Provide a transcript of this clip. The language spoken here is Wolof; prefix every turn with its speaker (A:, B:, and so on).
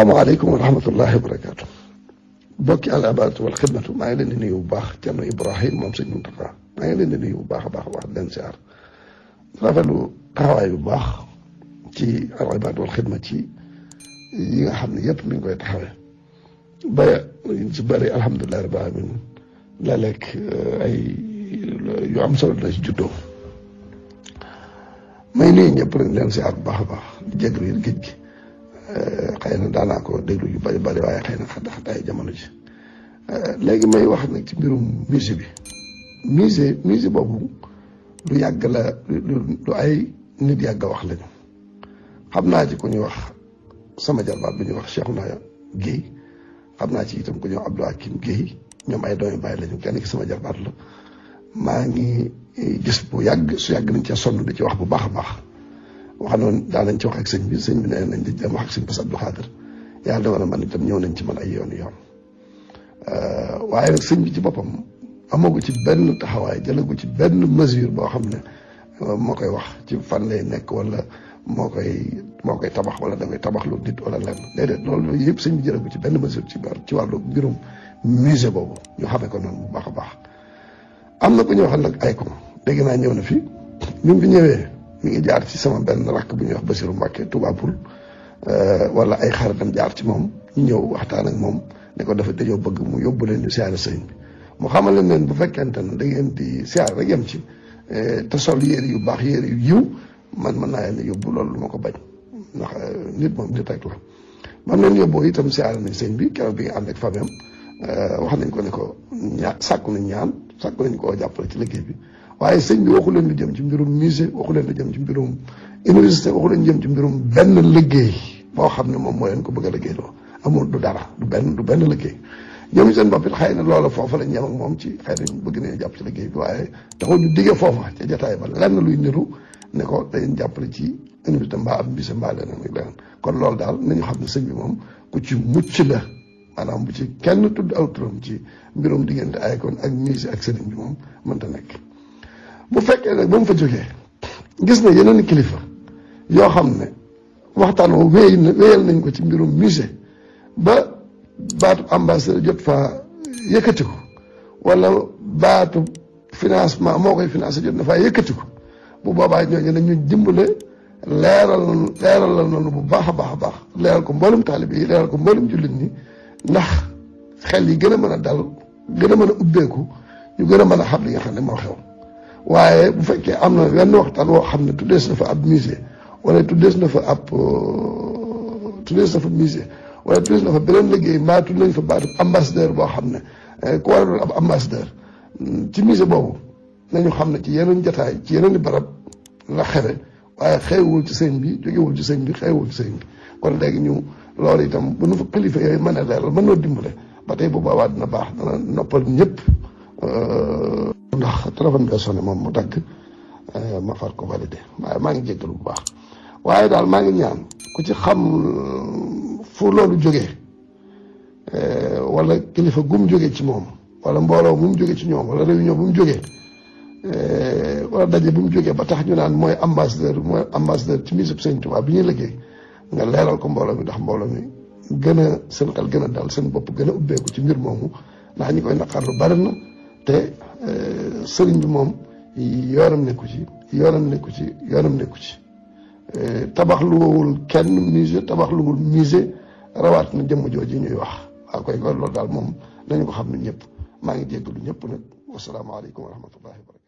A: asalaamaaleykum wa rahmatullahi wa barakaatu. bokki al ibaadatu wal xidmatu maa ngi leen di nuyu bu baax Thierno Ibrahim moom sëñ Mountakha maa ngi leen di nuyu bu baax a baax di leen siyaar rafetlu taxawaay bu baax ci al ibaadatu wal xidma ci yi nga xam ne yëpp mi ngi koy taxawee ba ci bëri alhamdulilah rabbil alamin la lekk ay yu am solo la ci juddoo may nuyu ñëpp rek leen siyaar bu baax a baax di jégalu yéen géej gi. xëy na daanaa ko déglu yu bari bari waaye xëy na xataay jamono ji léegi may wax nag ci mbirum musée bi musée boobu lu yàgg la lu ay nit yàgg a wax lañu xam naa ci ku ñuy wax sama jarbaat bu ñuy wax Cheikhouna Guèye xam naa ci itam ku ñuy wax Abdou Hakim Guèye ñoom ay doomi bàyyi lañu kenn ki sama jarbaat la maa ngi gis bu yàgg su yàgg nañ ca sonn di ci wax bu baax a baax wax noonu daa nañ ci wax ak sëñ bi nee nañ di dem wax ak sëñ Bass Abdou Khadre yàlla dogal na man itam ñëw nañ ci man ay yoon waaye nag sëñ bi ci boppam amagu ci benn taxawaay jëlagu ci benn mesure boo xam ne moo koy wax ci fan lay nekk wala moo koy tabax wala da koy tabax lu nit wala lenn déedéet loolu yëpp sëñ bi jëlagu ci benn mesure ci wàllu mbirum musée boobu ñu xamee ko noonu bu baax a baax. am na ku ñuy wax nag ay ko dégg naa ñëw na fi ñu fi ñëwee. mi ngi jaar ci sama benn rakk bu ñuy wax Bassirou Mbacke Touba Poul wala ay xaritam jaar ci moom ñu ñëw waxtaan ak moom ne ko dañoo bëgg mu yóbbu leen di siyaare sëñ bi mu xamal leen bu fekkente ne da ngeen di siyaare rek yem ci te sol yére yu baax yére yu yiw man mën naa leen yóbbu loolu lu ma ko bañ ndax nit moom nit rek la. man leen yóbboo itam siyaare nañ sëñ bi keroog bi nga ànd ak famille am wax nañ ko ne ko sàkku nañ koo jàppale ci liggéey bi. waaye sëñ bi waxu leen lu jëm ci mbirum musée waxu leen lu jëm ci mbirum université waxu leen jëm ci mbirum benn liggéey boo xam ne moom moo leen ko bëgg a liggéey loo amul du dara du benn liggéey ñoom seen bopp it xëy na loola foofa lañ yem ak moom ci xëy na bëgg nañu jàpp ci liggéey bi waaye taxul ñu diggee foofa ca jotaay ba lenn luy niru ne ko dañu jàppale ci université mbaa am musée mbaa leneen ak leneen kon loolu daal nañu xam ne sëñ bi moom ku ci mucc la maanaam bu ci kenn tudd aw turam ci mbirum diggante Akon ak musée ak sëriñ bi moom mënta nekk. bu fekkee nag ba mu fa jógee gis na yeneen kilifa yoo xam ne waxtaan woo wéyal nañ ko ci mbirum musée ba baatu ambassadeur jot fa yëkkati ko wala baatu financement moo koy financé jot na faa yëkkati ko bu boobaa ñooñu nañu dimbale leeral noonu bu baax a baax leeral ko mboolum taalibe yi leeral ko mboolum jullit ñi ndax xel yi gën a mën a dal gën a mën a ubbeeku ñu gën a mën a xam li nga xam ne moo xew. waaye bu fekkee am na wenn waxtaan woo xam ne tuddees na fa ab musée wala tuddees na fa musée wala tuddees na fa beneen liggéey mbaa tudd nañ fa baatu ambassadeur boo xam ne ku war a doon ab ambassadeur ci musée boobu nañu xam ne ci yeneen jotaay ci yeneen i barab la xewe waaye xewul ci sëñ bi jógewul ci sëñ bi xewul ci sëñ bi kon léegi ñu loolu itam bu nu fa kilifa yooyu mën a leeral mën noo dimbale ba tey bu boobaa dina baax dana noppal ñëpp ndax téléphone bi sonné moom mu dagg ma far ko validé waaye maa ngi jéggalu bu baax waaye daal maa ngi ñaan ku ci xam fu loolu jógee wala kilifa gu mu jógee ci moom wala mbooloo bu mu jógee ci ñoom wala réunion bu mu jógee wala daje bu mu jógee ba tax ñu naan mooy ambassadeur ci musée Sëñ Tuubaa bi ñuy liggéey nga leeral ko mbooloo mi ndax mbooloo mi gën a seen xel gën a dal seen bopp gën a ubbeeku ci mbir moomu ndax ñi koy naqar lu bari na te sëriñ bi moom yoonam nekku ci tabaxluwul kenn musée tabaxluwul musée rawaat na jëmm jooju ñuy wax waaw koy loolu daal moom nañu ko xam ne ñëpp maa ngi jéggalu ñëpp nag wasalaamaaleykum wa rahmatullahi wa barakatu